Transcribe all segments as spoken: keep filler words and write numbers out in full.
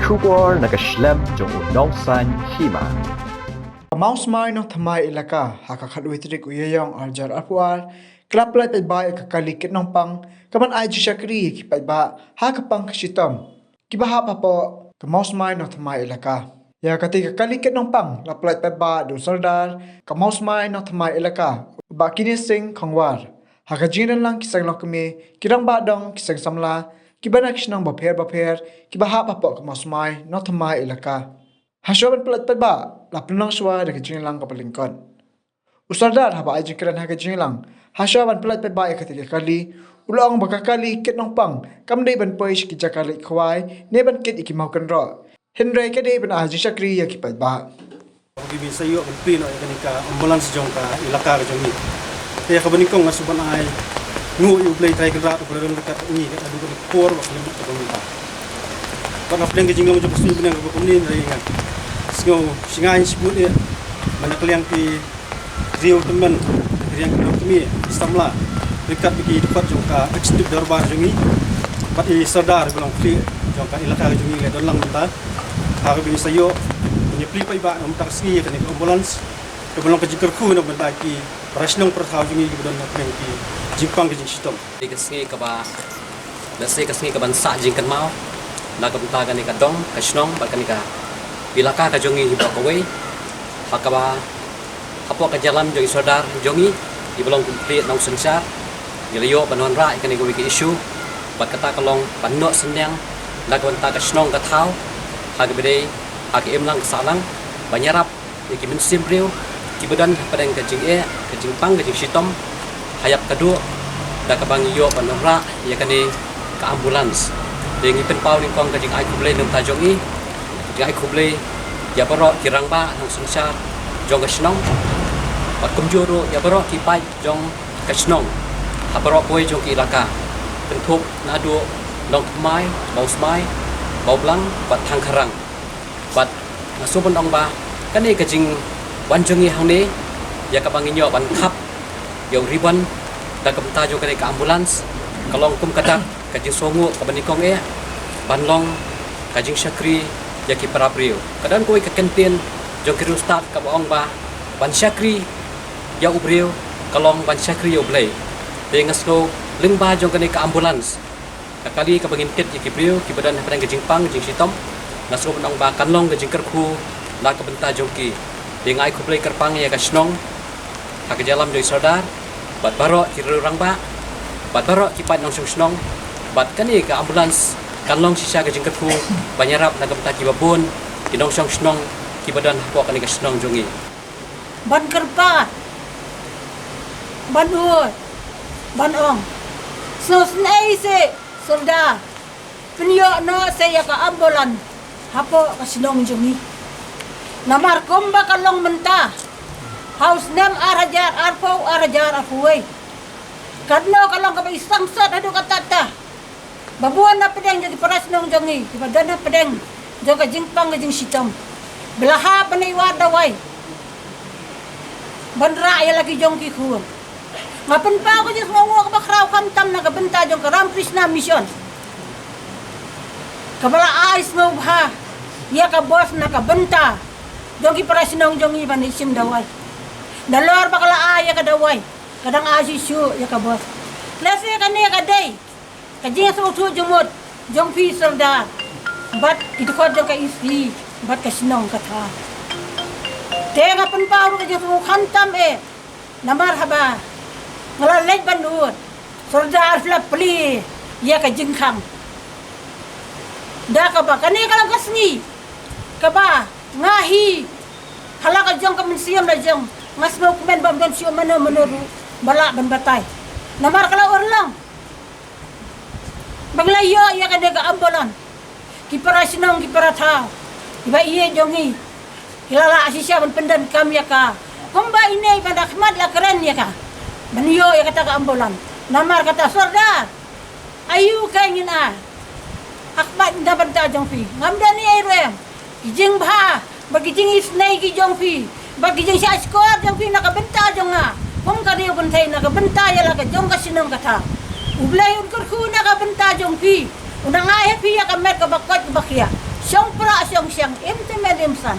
Khubor na ka shlem jong u Nongsaiñ Hima. Ka Mawsmai Nongthymmai Elaka ha ka khatwei tarik u Ïaïong arhajar arphew ar ka la pyllait paidbah ïa ka kali kit nongpang kaban ai jingshakri ïa ki paidbah ha ka pang ka shitom kiba hap hapoh ka Mawsmai Nongthymmai Elaka. Ïa katei ka kali kit nongpang la pyllait paidbah da u Sordar ka Mawsmai Nongthymmai Elaka, u Bah Kine Singh Khongwar, ha ka jingdonlang ki seng longkmie, ki rangbah dong, ki seng samla kiba na ki shnong bapher bapher kiba hap hapoh ka Mawsmai Nongthymmai Elaka. Hashwa ban pyllait paidbah la pynlong shwa da ka jingïalang kaba lyngkot. U Sordar haba ai jingkren ha ka jingïalang hashwa ban pyllait paidbah ïa katei ka kali, u la ong ba ka kali kit nongpang kam dei ban poi sha ki jaka leit khwai ne ban kit ïa ki mawkynroh, hynrei ka dei ban ai jingshakri ïa ki paidbah. Ki bin sa ïoh ban plie noh ïa kane ka ambulance jong ka elaka ka jong ngi. Te ïa kaba nyngkong nga sngewbha ban ai nguh ïa U Blei Trai Kynrad uba la don ryngkat bad ngi kat haduh kane ka por bad ka lyndet kaba mynta. Bad hapdeng ka jinglong jong ka sngi bneng kaba kumne, hynrei nga sngew shngaiñ shibun eh ban ïa ka liang ki riew tymmen, ki riang ki nongkmie, ki samla, ryngkat bad ki dkhot jong ka executive dorbar jong ngi bad i Sordar ba long khlieh jong ka elaka ka jong ngi, la don lang mynta. Ha kaba ngi sa ïoh ban ïa plie paidbah na mynta ka sngi ïa kane ka ambulance kaba long ka jingkyrkhu na bynta ki para shnong para thaw jong ngi kiba don hapdeng ki jingpang ki jingshitom. Ka sngi kaba, lehse ka sngi kaban sah jingkynmaw na ka bynta kane ka dong, ka shnong bad kane ka elaka ka jong ngi hi baroh kawei. Ha kaba hapoh ka jingïalam jong i Sordar jong ngi, iba long kum u khlieh nongsynshar, ngi la ïoh ban wanrah ïa kane kawei ka issue. Bad kata ka long ban noh synñiang na ka bynta ka shnong ka thaw, ha kaba dei ha ka imlang ka sahlang, ban ïarap ïa ki mynsiem briew kiba don hapdeng ka jingeh, ka jingpang ka jingshitom ha ïap ka duh, da kaba ngi ïoh ban wanrah ïa kane ka ambulance. Te ngi pynpaw nyngkong ka jingai khublei na ka bynta jong i, jingai khublei ïa baroh ki rangbah nongsynshar jong ka shnong, bad kumjuh ruh ïa baroh ki paid jong ka shnong ha baroh kawei jong ki elaka, kynthup naduh Nongthymmai, Mawsmai, Mawblang bad Thangkharang. Bad nga sngewbha ban ong ba kane ka jingwan jong ngi hangne, ïa kaba ngin ïoh ban thap ïa u ribbon da ka bynta jong kane ka ambulance, ka long kum ka dak ka jingsngewnguh kaba nyngkong eh ban long ka jingshakri ïa ki para briew. Ka don kawei ka kyntien jong ki riewstad kaba ong ba ban shakri ïa u briew ka long ban shakri ïa U Blei. Te nga sngew lyngba jong kane ka ambulance, ka kali kaba ngin kit ïa ki briew kiba don hapdeng ka jingpang jingshitom, nga sngewbha ban ong ba kan long ka jingkyrkhu na ka bynta jong ki. Te nga ai khublei kyrpang ïa ka shnong ha ka jingïalam jong i Sordar bad baroh ki riew rangbah bad baroh ki paid nongshong shnong, bad kane ka ambulance kan long shisha ka jingkyrkhu ban ïarap na ka bynta kiba bun ki nongshong shnong kiba don hapoh kane ka shnong jong ngi. Ban kyrpad, ban ur, ban ong, sngewsynei seh Sordar, pynïoh noh seh ïa ka ambulance hapoh ka shnong jong ngi. Namar kumba ka long mynta, ha u snem arhajar arphew, arhajar arphew wei, katno ka long kaba i sangsot haduh katta katta. Ba bun na pdeng jong ki para shnong jong ngi kiba don na pdeng jong ka jingpang ka jingshitom, ba la hap ban ïa wad dawai ban rah ïa la ki jong ki khun. Nga pynpaw ka jingsngewnguh kaba khraw khamtam na ka bynta jong ka Ramakrishna Mission, kaba la ai sngewbha ïa ka bos na ka bynta jong ki para shnong jong ngi ban ïa shim dawai. Nalor ba ka la ai ïa ka dawai, ka dang ai shisha ïa ka bos. Lehse kane ka dei ka jingsngewthuh jingmut jong phi Sordar bad ki dkhot jong ka E C bad ka shnong ka thaw. Te nga pynpaw ruh ka jingsngew khamtam eh, namar haba nga la leit ban ur, Sordar la plie ïa ka jingkhang. Da kaba kane ka long ka sngi kaba nga hi ha la ka jong ka mynsiem la jong, nga sngewkmen bym don shuh mano mano ruh ba lah ban batai. Namar ka la urlong ba ngi la ïoh ïa kane ka ambulance, ki para shnong ki para thaw kiba ïeit jong ngi ki la lah shisha ban pyndonkam ïa ka. Kumba ine i ban da khmat la kren ïa ka ban ïoh ïa kata ka ambulance. Namar kata Sordar, aïu ka ngin ai ha khmat na bynta jong phi? Ngam don ei ei ruh em. Ki jingbha bad ki jingisynei ki jong phi bad ki jingshah shkor jong phi na ka bynta jong nga kum ka riew kynthei, na ka bynta ïa la ka jong ka shnong ka thaw. U Blei un kyrkhu na ka bynta jong phi, un nang ai ha phi ïa ka met kaba koit kaba khiah. Shong pra shong shang, im te met im san.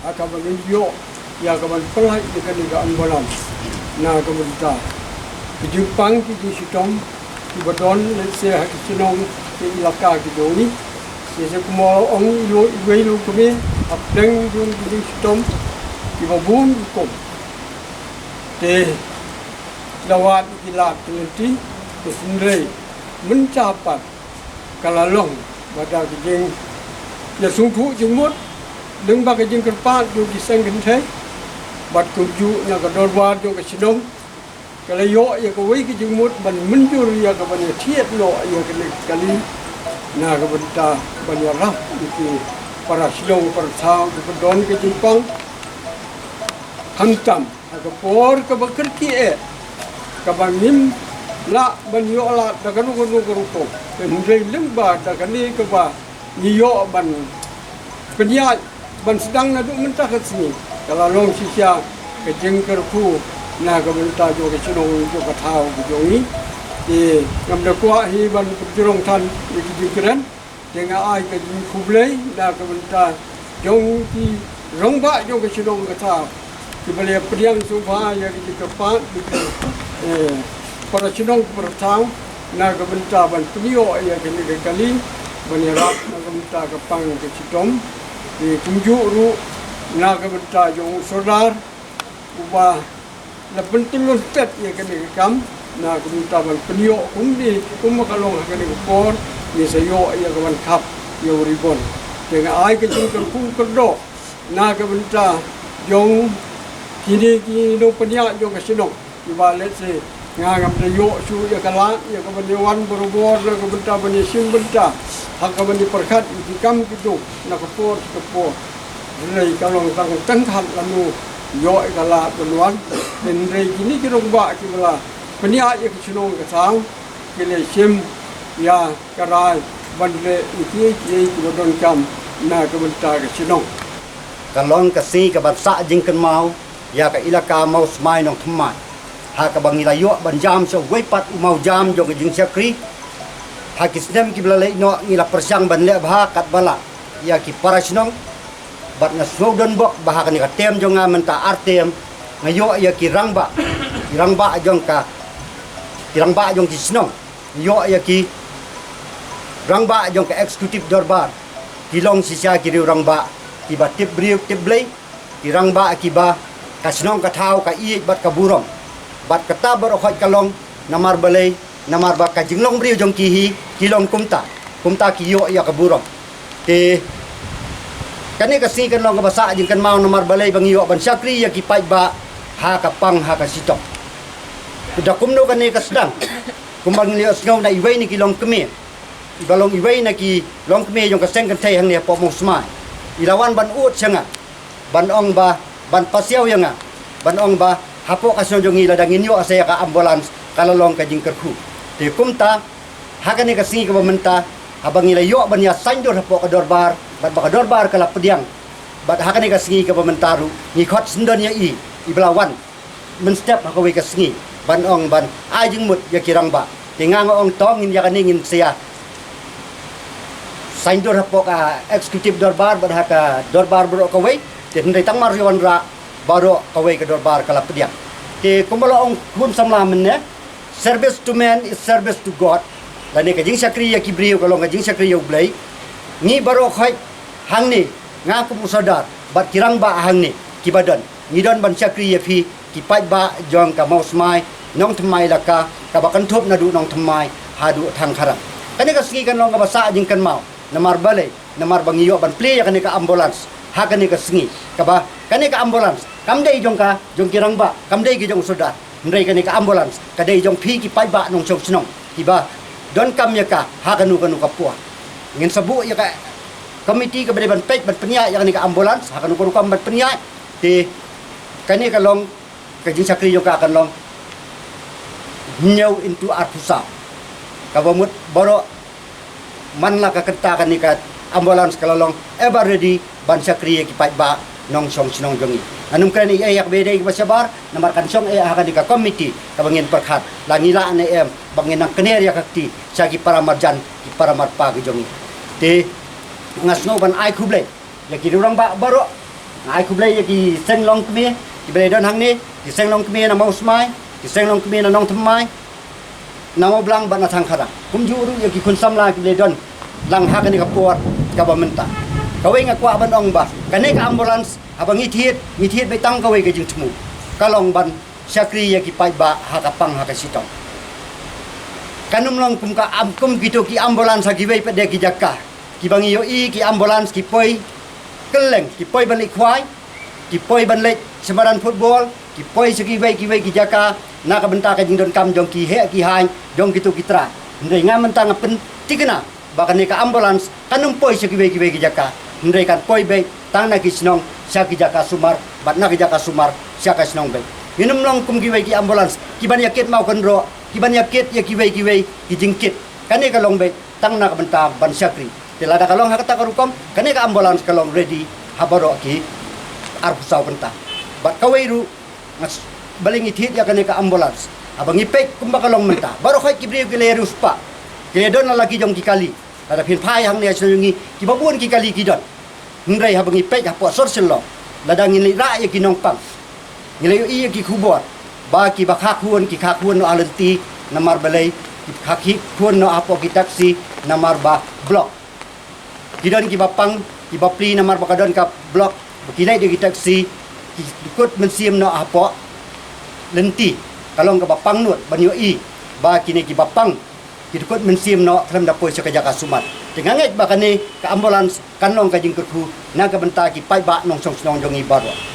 Ha kaba ngin ïoh ïa ka ban pynlait ïa kane ka ambulance na ka bynta ka jingpang ka jingshitom kiba don lehse ha ka shnong ka ilaka ka jong ngi. Lehse kumba ong i lo iwei i lo kmie hapdeng jong ka jingshitom kiba bun rukom. Te la wad ki lad ki lynti, te hynrei mynta pat ka la long ba da ka jingïasngewthuh jingmut lyngba ka jingkyrpad jong ki seng kynthei bad kumjuh na ka dorbar jong ka shnong, ka la ïoh ïa kawei ka jingmut ban mynjur ïa ka ban ïathied noh ïa kane ka kali na ka bynta ban ïarap ïa ki para shnong para thaw kiba don ka jingpang. Khamtam ha ka por kaba kyrkieh, kaba ngim lah ban ïoh lad da kano kano ka rukom, hynrei lyngba da kane kaba ngi ïoh ban pynïaid ban sdang naduh mynta ka sngi, ka la long shisha ka jingkyrkhu na ka bynta jong ka shnong jong ka thaw ka jong ngi. Te ngam da kwah hi ban pynjrong than ïa ki jingkren. Te nga ai ka jingkhublei na ka bynta jong ki rangbah jong ka shnong ka thaw kiba la pdiang sngewbha ïa ka jingkyrpad jong ki, eh, para shnong para thaw na ka bynta ban pynïoh ïa kane ka kali ban ïarap na ka bynta ka pang ka shitom. Te kumjuh ruh na ka bynta jong u sordar uba la pyntyllun tet ïa kane ka kam na ka bynta ban pynïoh kumne kumba ka long ha kane ka por, ngi sa ïoh ïa ka ban khap ïa u ribon. Te nga ai ka jingkyrkhu kyrdoh na ka bynta jong kine ki nongpynïaid jong ka shnong kiba lehse nga ngam da ïoh shuh ïa ka lad ïa ka ban ïawan barabor na ka bynta ban ïashim bynta ha ka ban ïapyrkhat ïa ki kam ki jong na ka por sha ka por. Hynrei ka long tang tang khat lano ïoh ïa ka lad ban wan. Hynrei kine ki rangbah kiba la pynïaid ïa ka shnong ka thaw ki la shim ïa ka rai ban leh ïa kiei kiei kiba donkam na ka bynta ka shnong. Ka long ka sngi ka ban sah jingkynmaw ïa ka ilaka Mawsmai Nongthymmai ha kaba ngi la ïoh ban jam sha uwei pat u mawjam jong ka jingshakri. Ha ki snem kiba la leit noh ngi la pyrshang ban leh bha katba lah ïa ki para shnong. Bad nga sngew donbok ba ha kane ka term jong nga mynta ar term nga ïoh ïa ki rangbah, ki rangbah jong ka, ki rangbah jong ki shnong, ïoh ïa ki rangbah jong ka executive dorbar. Ki long shisha ki riew rangbah kiba tip briew tip Blei, ki rangbah kiba ka shnong ka thaw ka ïeit bad ka burom. Bad kata baroh khoit ka long namar balei, namar ba ka jinglong briew jong ki hi ki long kumta, kumta ki ïoh ïa ka burom. Te kane ka sngi kan long kaba sah jingkynmaw namar balei ba ngi ïoh ban shakri ïa ki paidbah ha ka pang ha ka shitom. Da kumno kane ka sdang? Kumba ngi la ïohsngew na iwei na ki longkmie, iba long iwei na ki longkmie jong ka seng kynthei hangne hapoh Mawsmai, i la wan ban ud sha nga ban ong ba, ban pasiaw ïa nga, ban ong ba hapoh ka shnong jong ngi lada ngin ïoh sa ïa ka ambulance ka la long ka jingkyrkhu. Te kumta ha kane ka sngi kaba mynta, haba ngi la ïoh ban ïa saiñdur hapoh ka dorbar bad ba ka dorbar ka la pdiang, bad ha kane ka sngi kaba mynta ruh ngi khot syndon ïa i, iba la wan mynstep ha kawei ka sngi ban ong ban ai jingmut ïa ki rangbah. Te nga nga ong to ngin ïa kane ngin sa ïa saiñdur hapoh ka executive dorbar bad ha ka dorbar baroh kawei. Te hynrei tang mar ïa wanrah baroh kawei ka dorbar ka la pdiang. Te kumba la ong khun samla mynne, service to man is service to God. Lane ka jingshakri ïa ki briew ka long ka jingshakri ïa U Blei. Ngi baroh khoit hangne, nga kum u sordar bad ki rangbah hangne kiba don, ngi don ban shakri ïa phi ki paidbah jong ka Mawsmai Nongthymmai Elaka kaba kynthup naduh Nongthymmai haduh Thangkharang. Kane ka sngi kan long kaba sah jingkynmaw namar balei, namar ba ngi ïoh ban plie ïa kane ka ambulance ha kane ka sngi. Kaba kane ka ambulance kam dei jong ka, jong ki rangbah, kam dei ki jong u sordar. Hynrei kane ka ambulance ka dei jong phi ki paidbah nongshong shnong kiba donkam ïa ka ha kano kano ka por. Ngin sa buh ïa ka komiti kaba dei ban peit ban pynïaid ïa kane ka ambulance ha kano kano ka rukom ban pynïaid. Te kane ka long ka jingshakri jong ka kan long hynñiew into arphew saw. Kaba mut baroh man la ka kynta kane ka ambulance ka la long ever ready ban shakri ïa ki paidbah nongshong shnong jong ngi. Ngan ym kren ei ei ïa kaba dei kaba shabar namar kan shong eh ha kane ka komiti kaba ngin pyrkhat la ngi lah ne em ba ngin nang kner ïa ka kti sha ki para marjan ki para marpa ki jong ngi. Te Nga sngew ban ai khublei ïa ki rangbah baroh. Nga ai khublei ïa ki seng longkmie kiba la don hangne, ki seng longkmie na Mawsmai, ki seng longkmie na Nongthymmai, na Mawblang bad na Thangkhara. Kumjuh ruh ïa ki khun samla kiba la don lang ha kane ka por kaba mynta. Kawei nga kwah ban ong ba kane ka ambulance haba ngi thied, ngi thied beit tang kawei ka jingthmu, ka long ban shakri ïa ki paidbah ha ka pang ha ka shitom. Kan ym long kum ka am, kum kito ki ambulance ha kiwei pat de ki jaka kiba ngi ïohi, ki ambulance ki poi kylleng, ki poi ban leit khwai, ki poi ban leit sha madan football, ki poi sha kiwei kiwei ki jaka na ka bynta ka jingdonkam jong ki heh ki haiñ jong kito ki trai. Hynrei nga mynta nga pynthikna ba kane ka ambulance kan ym poi sha kiwei kiwei ki jaka, hynrei kan poi beit tang na ki shnong sha ki jaka sumar, bad na ki jaka sumar sha ka shnong beit. Ngin ym long kum kiwei ki ambulance kiban ïakit maw kynroh, kiban ïakit ïa kiwei kiwei ki jingkit. Kane ka long beit tang na ka bynta ban shakri. Te lada ka long ha kata ka rukom, kane ka ambulance ka long ready ha baroh ki arphew saw kynta. Bad kawei ruh, nga s-, balei ngi thied ïa kane ka ambulance? Haba ngi peit kumba ka long mynta, baroh khoit ki briew ki la ïa riewspah, ki la ïa don la la ki jong ki kali. Lada phin phai hangne ha shnong jong ngi, kiba bun ki kali ki don. Hynrei haba ngi peit hapoh Sor Shillong, lada ngin leit rah ïa ki nongpang, ngi la ïohi ïa ki khubor ba kiba kha khun, ki kha khun noh ha lynti namar balei, ki kha khun noh hapoh ki taxi namar ba block. Ki don kiba pang, kiba plie namar ba ka don ka block, ba ki leit da ki taxi, ki kut mynsiem noh hapoh lynti. Ka long kaba pangnud ban ïohi ba kine kiba pang ki kut mynsiem noh khlem da poi sha ka jaka sumar. Te nga ngeit ba kane ka ambulance kan long ka jingkyrkhu na ka bynta ki paidbah nongshong shnong jong ngi baroh.